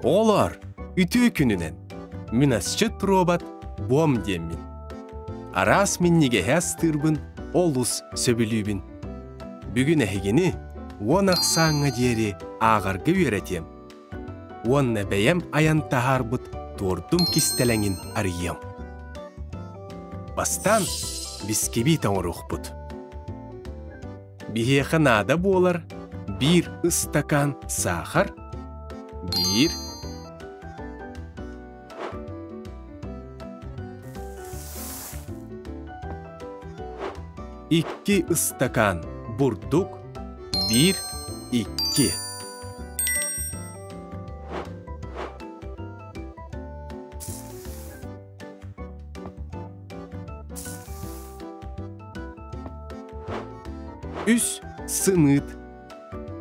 Оҕолоор, үтүө күнүнэн! Мин асчыт робот Буом диэммин. Араас минньигэһи астыырбын олус сөбүлүүбүн. Бүгүн эһигини уон ахсааҥҥа диэри ааҕарга үөрэтиэм уонна бэйэм айан таһаарбыт туордум кистэлэҥин арыйыам. Бастаан бискибиит оҥоруохпут. Биһиэхэ наада буолар биир ыстакаан саахар, биир икки ыстакаан бурдук, биир, икки. Үс сымыыт.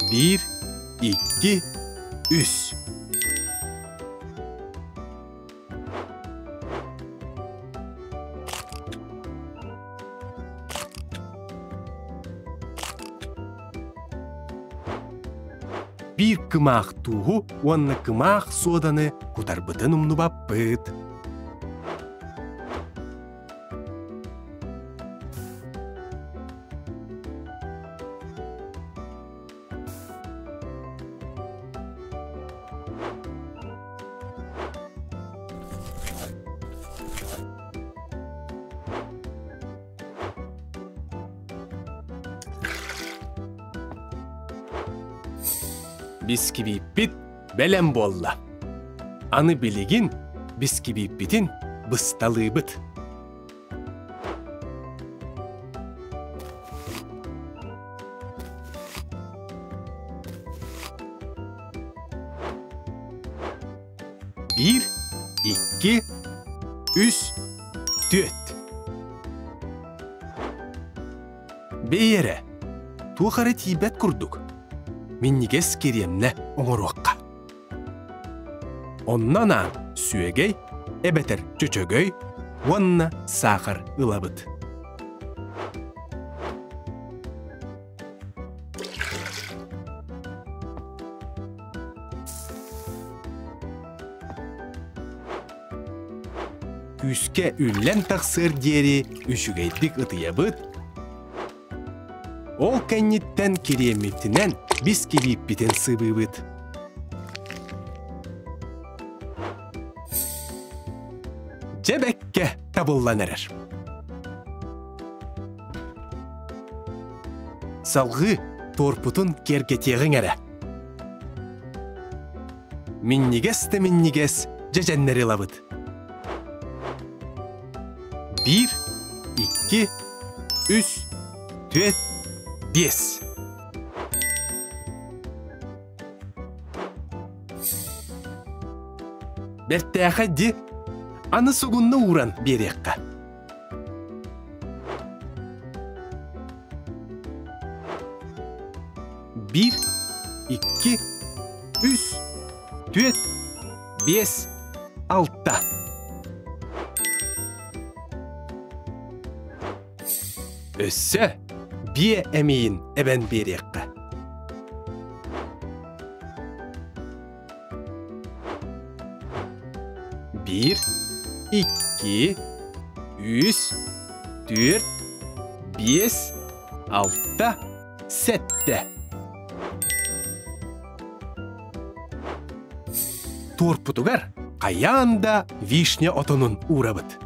Биир, икки, үс. Биир кымаах тууһу уонна кымаах суоданы кутарбытын умнубаппыт. Бискибииппит бэлэм буолла. Аны билигин бискибииппитин бысталыыбыт. Биир, икки, үс, түөрт. Бэйи эрэ, туох эрэ тиийбэт курдук. Минньигэс кириэмнэ оҥоруохха. Онно анаан сүөгэй эбэтэр чөчөгөй уонна саахар ылабыт. Күүскэ үллэн тахсыар диэри үчүгэйдик ытыйабыт. Ол кэнниттэн кириэммитинэн бискибииппитин сыбыыбыт. Дьэ бэккэ табыллан эрэр. Салгыы туорпутун киэргэтиэҕиҥ эрэ. Минньигэс да минньигэс дьэдьэннэри ылабыт. Биир, икки, үс, түөрт, биэс. Бэртээхэй дии. Аны сугунна ууран биэриэххэ. Биир, икки, үс, түөрт, биэс, алта. Өссө биэ эмиийин эбэн биэриэххэ. Биир, икки, үс, түөрт, биэс, алта, сэттэ. Туорпутугар хайаан да вишня отонун уурабыт.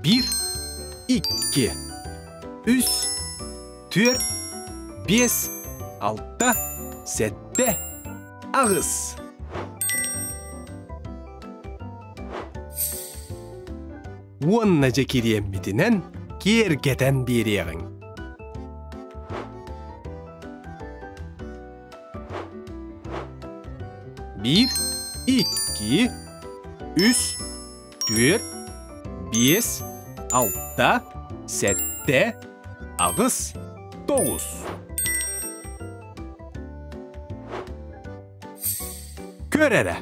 Биир, икки, үс, түөрт, биэс, алта, сэттэ, аҕыс. Уонна дьэ кириэммитинэн киэргэтэн биэриэҕиҥ. Биир, икки, үс, түөрт, биэс, алта, сэттэ, аҕыс, тоҕус. Көр эрэ,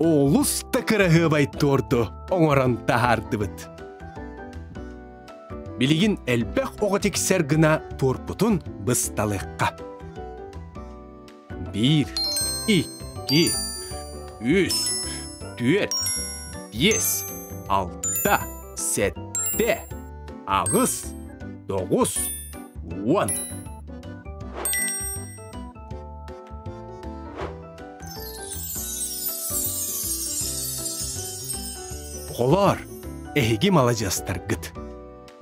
олус да кыраһыабай туорду оҥорон таһаардыбыт. Билигин элбэх оҕо тиксэр гына туорпутун бысталыахха. Биир, икки, үс, түөрт, биэс, алта, сэттэ, аҕыс, тоҕус, уон. Оҕолоор, эһиги маладьыастаргыт.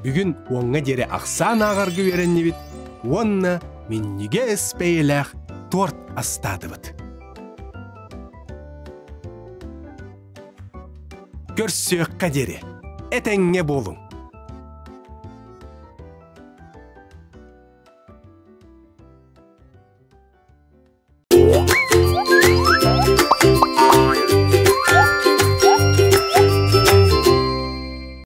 Бүгүн уоҥҥа диэри ахсаан ааҕарга үөрэннибит уонна минньигэс бэйэлээх торт астаатыбыт. Көрсүөххэ диэри, этэҥҥэ буолуҥ!